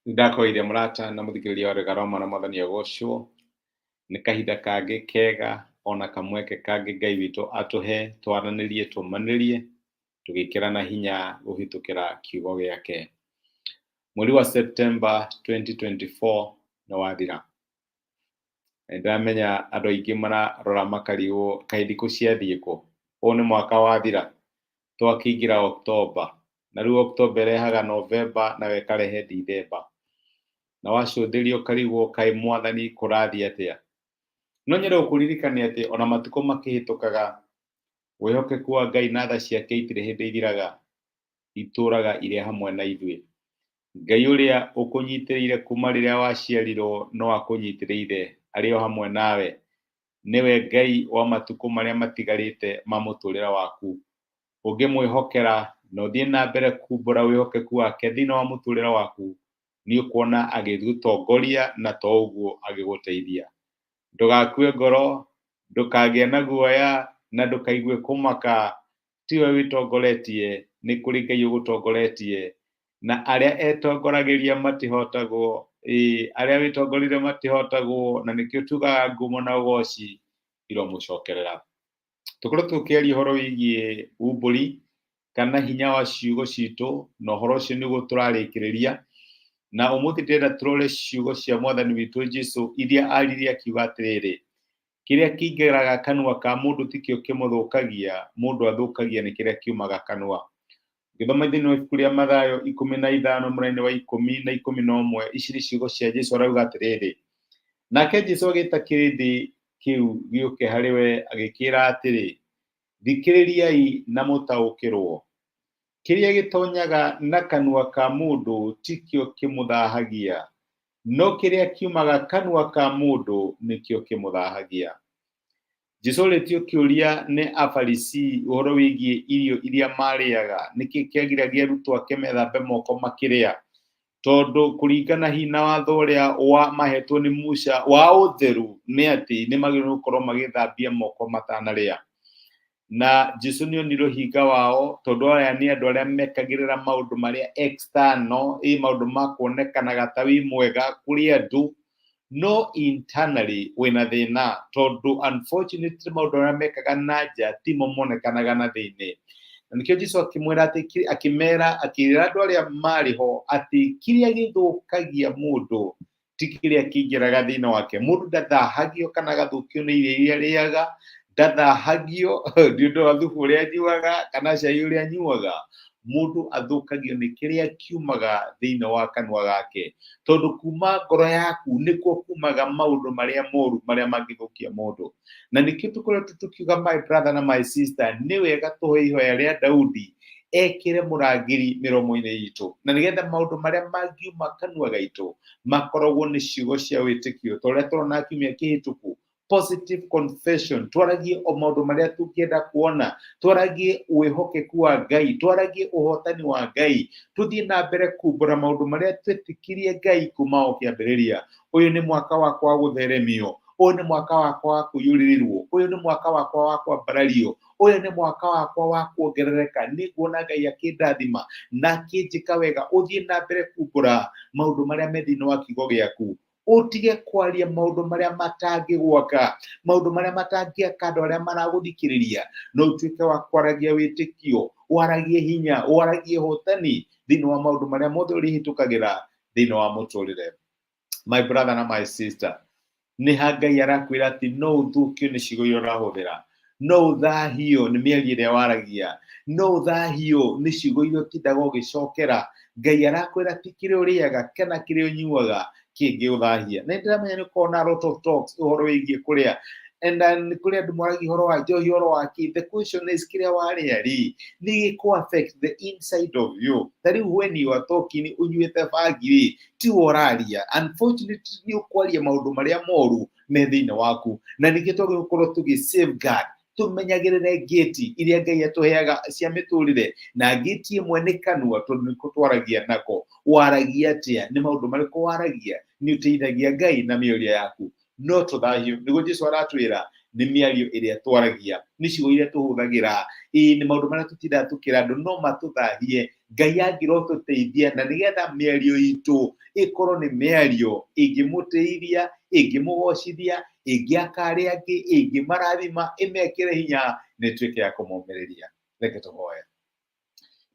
Nĩndakũgeithia mũrata na mũthikĩrĩria wa Rwĩga rwa Mwana Mwathani agocwo. Nĩ kahinda kangĩ kega ona kamweke kangĩ Ngai witũ atũhe twaranĩrie tũmanĩrie tũgĩkĩrana hinya kũhĩtũkĩra kiugo gĩake. Mweri wa September 2024 nĩ wathira. Nĩndĩramenya andũ aingĩ mararora makarigwo kaĩ thikũ ciathiĩ kũ? Ũyũ nĩ mwaka wathira, twakĩingĩra October, na rĩu October ĩrehaga November nayo ĩkarehe December. Na wacũthĩrĩria ũkarigwo kaĩ mwathani kũrathiĩ atĩa? No nyende gũkũririkania atĩ ona matukũ makĩhĩtũkaga, wĩhokeku wa Ngai na tha ciake itirĩ hĩndĩ ithiraga, itũraga irĩ hamwe na ithuĩ. Ngai ũrĩa ũkũnyitĩrĩire kuma rĩrĩa waciarirwo no akũnyitĩrĩire arĩ o hamwe nawe. Nĩwe Ngai wa matukũ marĩa matigarĩte ma mũtũrĩre waku. Ũngĩmwĩhokera na ũthiĩ na mbere kumbũra wĩhokeku wake thĩinĩ wa mũtũrĩre waku, nĩ ũkuona agĩgũtongoria na to ũguo agĩgũteithia. Ndũgakue ngoro, ndũkagĩe na guoya na ndũkaigue kũmaka tiwe wĩtongoretie, nĩ kũrĩ Ngai ũgũtongoretie, na arĩa etongoragĩria matihotagwo, ĩĩ arĩa wĩtongoririe matihotagwo, na nĩkĩo tugaga ngumo na ũgoci iromũcokerera. Tũkoretwo tũkĩaria ũhoro wĩgiĩ umbũri kana hinya wa ciugo citũ, na ũhoro ũcio nĩguo tũrarĩkĩrĩria. Na ũmũthĩ ndĩrenda tũrore ciugo cia mwathani witũ Jesu iria aririe akiuga atĩrĩrĩ, kĩrĩa kĩingĩraga kanua ka mũndũ tikĩo kĩmũthũkagia, mũndũ athũkagia nĩ kĩrĩa kiumaga kanua. Ngĩthoma thĩinĩ wa ibuku rĩa Mathayo 15 mũraini wa 10 na 11, ici nĩ ciugo cia Jesu arauga atĩrĩrĩ, nake Jesu agĩta kĩrĩndĩ kĩu gĩũke harĩ we agĩkĩĩra atĩrĩ, thikĩrĩriai na mũtaũkĩrwo. Kĩrĩa gĩtonyaga na kanua ka mũndũ tikĩo kĩmũthahagia, no kĩrĩa kiumaga kanua ka mũndũ nĩkĩo kĩmũthahagia. Jesu orĩtio kĩũria nĩ Afarisii ũhoro wĩgiĩ irio iria marĩaga, nĩkĩ kĩagiragia arutwo ake methambe moko makĩrĩa? Tondũ kũringana hihi na watho ũrĩa wa mahetwo nĩ Musa wa ũtheru nĩ atĩ nĩ magĩrĩirwo gũkorwo magĩthambia moko matanarĩa. Na Jesu nĩ onire ũhinga wao tondũ aya nĩ andũ arĩa mekagĩrĩra maũndũ marĩa external, ĩ maũndũ ma kuonekanaga ta wĩ mwega kũrĩ andũ, no internally wĩna thĩna tondũ unfortunately maũndũ marĩa mekaga na nja timo monekanaga na thĩinĩ. Na nĩkĩo Jesu akĩmwĩra atĩ akĩmera akĩra andũ arĩa marĩ ho atĩ kĩrĩa gĩthũkagia mũndũ ti kĩrĩa kĩingĩraga thĩinĩ wake. Mũndũ ndathahagio kana agathũkio nĩ irio iria arĩaga, ndathahagio nĩ ũndũ wa thubu ũrĩa anyuaga kana cai ũrĩa anyuaga. Mũndũ athũkagio nĩ kĩrĩa kiumaga thĩinĩ wa kanua gake, tondũ kuma ngoro yaku nĩkuo kumaga maũndũ marĩa moru marĩa mangĩthũkia mũndũ. Na nĩkĩo tũkoretwo tũkiuga my brother na my sister, nĩ wega tũhoe ihoya rĩa Daudi ekĩre mũrangĩri mĩromo-inĩ itũ, na nĩgetha maũndũ marĩa mangiuma kanua gaitũ makoragwo nĩ ciugo cia wĩtĩkio, ta ũrĩa tũrona kiumia kĩhĩtũku, positive confession, twaragie o maũndũ marĩa tũngĩenda kuona, twaragie wĩhokeku wa Ngai, twaragie ũhotani wa Ngai, tũthiĩ na mbere kumbũra maũndũ marĩa twetĩkirie Ngai kuma o kĩambĩrĩria. Ũyũ nĩ mwaka wakwa wa gũtheremio, ũyũ nĩ mwaka wakwa wa kũiyũrĩrĩrwo, ũyũ nĩ mwaka wakwa wa kwambarario, ũyũ nĩ mwaka wakwa wa kuongerereka, nĩ nguona Ngai akĩndathima na akĩnjĩka wega. Ũthiĩ na mbere kumbũra maũndũ marĩa me thĩinĩ wa kiugo gĩaku, ũtige kwaria maũndũ marĩa matangĩgwaka, maũndũ marĩa matangĩaka andũ arĩa maragũthikĩrĩria, no ũtuĩke wa kwaragia wĩtĩkio, waragie hinya, waragie ũhotani thĩinĩ wa maũndũ marĩa mothe ũrĩhĩtũkagĩra thĩinĩ wa mũtũrĩre. My brother na my sister, nĩ ha Ngai arakwĩra atĩ no ũthũkio nĩ ciugo iria ũrahũthĩra, no ũthahio nĩ mĩario ĩrĩa waragia, no ũthahio nĩ ciugo iria ũtindaga ũgĩcokera. Ngai arakwĩra ti kĩrĩa ũrĩaga kana kĩrĩa ũnyuaga kĩngĩũthahia. Na nĩndĩramenya nĩ ũkoragwo na a lot of talks ũhoro wĩgiĩ kũrĩa, and then kũrĩ andũ moragia ũhoro wa njohi, ũhoro wa kĩ. The question is, kĩrĩa warĩa rĩ, nĩ gĩkũ affect the inside of you? Ta rĩu when you are talking ũnyuĩte bangi rĩ, tiwe ũraria, unfortunately nĩ ũkwaria maũndũ marĩa moru me thĩinĩ waku. Na nĩkĩo twagĩrĩirwo gũkorwo tũgĩ safeguard, tũmenyagĩrĩre ngĩti iria Ngai atũheaga cia mĩtũrĩre, na ngĩti ĩmwe nĩ kanua, tondũ nĩko twaragia nako. Waragia atĩa? Nĩ maũndũ marĩkũ waragia? Nĩ ũteithagia Ngai na mĩario yaku? No tũthahio. Nĩguo Jesu aratwĩra nĩ mĩario ĩrĩa twaragia, nĩ ciugo iria tũhũthagĩra, ĩĩ nĩ maũndũ marĩa tũtindaga tũkĩra andũ no matũthahie Ngai angĩrotũteithia na nĩgetha mĩario itũ ĩkorwo nĩ mĩario ĩngĩmũtĩithia, ĩngĩmũgocithia, ĩngĩaka arĩa angĩ, ĩngĩmarathima, ĩmekĩre hinya na ĩtuĩke ya kũmomĩrĩria. Reke tũhoe.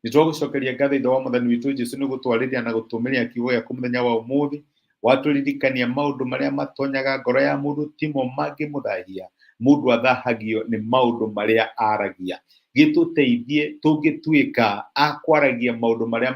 Nĩ twagũcokeria ngatho Ithe wa Mwathani witũ Jesu nĩ gũtwarĩria na gũtũmĩria kiugo gĩaku mũthenya wa ũmũthĩ. Watũririkania maũndũ marĩa matonyaga ngoro ya mũndũ timo mangĩmũthahia. Mũndũ athahagio nĩ maũndũ marĩa aragia. Gĩtũteithie tũngĩtuĩka a kwaragia maũndũ marĩa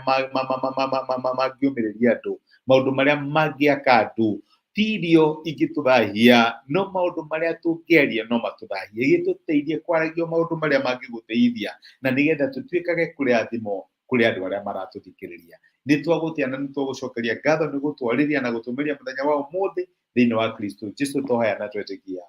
mangĩũmĩrĩria andũ, maũndũ marĩa mangĩaka andũ. Ti irio ingĩtũthahia, no maũndũ marĩa tũngĩaria no matũthahie. Gĩtũteithie kwaragia maũndũ marĩa mangĩgũteithia na nĩgetha tũtuĩkage kĩrathimo kũrĩ andũ arĩa maratũthikĩrĩria. Nĩ twagũtĩa na nĩ twagũcokeria ngatho nĩ gũtwarĩria na gũtũmĩria mũthenya wa ũmũthĩ thĩinĩ wa Kristo Jesu twahoya na twetĩkia.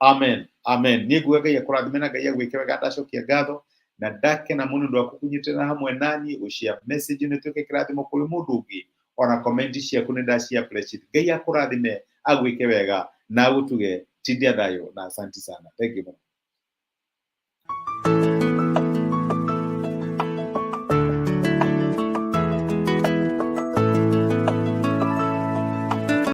Amen. Amen. Niĩ nguga Ngai akũrathime na Ngai agwĩke wega. Ndacokia ngatho na ndakena mũno ũndũ wa kũnyitana hamwe naniĩ gũshare message nĩ tuĩke kĩrathimo kũrĩ mũndũ ũngĩ. Ona comment ciaku nĩ ndaci appreciate. Ngai akũrathime, agwĩke wega na agũtuge. Tindia thayũ na asanti sana. Thank you mũno.